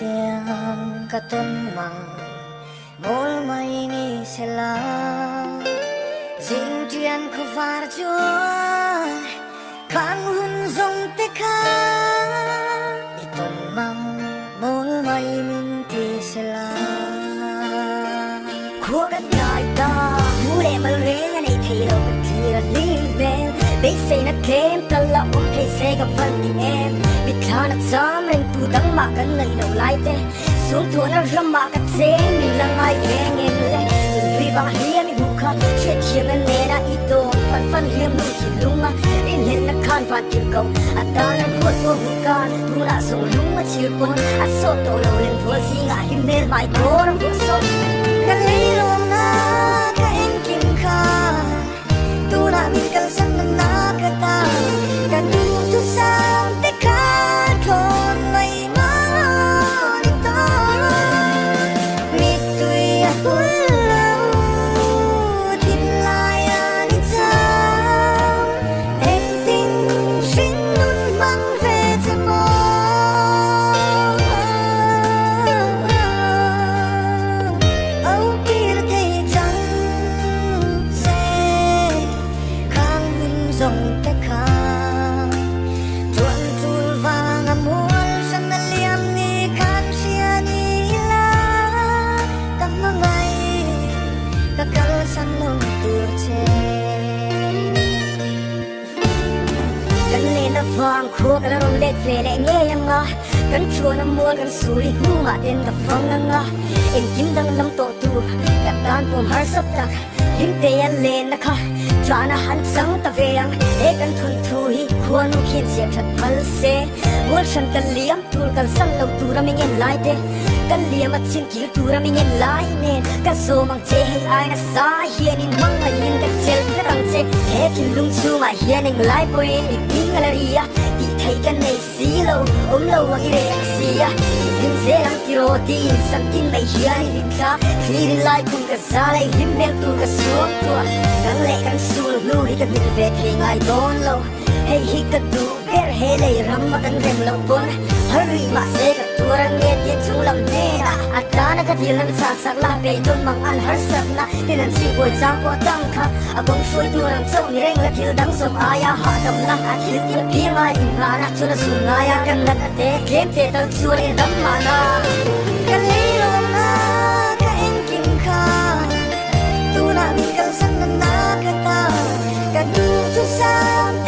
Hetiang ka tawn mang mawl mai ni sela, zing ṭian khawvar chuan khang hun zawng te kha i tawn mang mawl mai min ti sela. Khua kan ngai ta, mu leh mal reng a nei thei lo ka thlir a hlim hmel, beiseina tlem tal a awm thei se ka van ti em, mithlana cham reng tu dang mah kan ngaih loh lai te, sumtuahna ramah ka cheng min la ngai ve ngem le, nunhlui vang hliam i hmuh kha hriatthiamna nena i dawn fan fan hliam nu thinlung a rinhlelhna khan van tirh ko a tan an huat pawh hmuh khan tunah zawng lung a chhir pawn a sawt tawh lo lem rual zingah hlim hmel hmai dawr a vuah sawt. Ka leilawmna ka engkim kha tunah min kalsan na na ka ta ka duhthusam te kha thlawn mai maw ni tawh mittui a hul lo thinlai a ni chang engtin hring nun hmang ve che maw Âu kir thei chang se khang hun zawng te kha chuan chul vang a mual hran a liam ni khan hria ni ila ka hmangaih ka kalsan lo tur che. Kan lehna vang khua ka la rawn let ve leh ngei ang a, kan thuan a mual kan suri hnungah ten ka fang ang a, engkim danglam tawh tur ka tan pawm harsat tak Hlimtea lenna kha chahna han chang ta ve ang, he kan thawnthu hi khuanu khian ziah that phal se, mual hran kan liam tur kalsan lo tura mi ngen lai te, kan liam a chin kir tura mi ngen lai nen ka zawm ang che hei ai nasa hianin hmangaihin ka chel tlat ang che, he thinlung chhungah hian englai pawhin i hming a la ri a, tih theih ka nei si lo, awm lo ang i reh ang si a, i hlim zel ang tiraw tiin samtin mai hian i hlim thla, thlir in lai khum ka zal a i hlim hmel tur ka suam tuah, nang leh kan sul hnu hi ka hmil ve thei ngai dawn lo, hei hi ka duh ber he lei ram a kan rem loh pawn har rih mahse ka tuar ang nge tia chung lam hnenah a tana ka dilna mi chhang sak la beidawn mang an harsatna tin an chhih buai chang pawh tang kha a kawng hruai tur ang chauh ni reng la thil dang zawm aia hahdamna a thil tir piang a inngahna chuan a zun ngai a kan nat a te tlem te tal chuan i dam mahna. Ka leilawmna ka engkim kha tunah min kalsan na na ka ta ka duhthusam.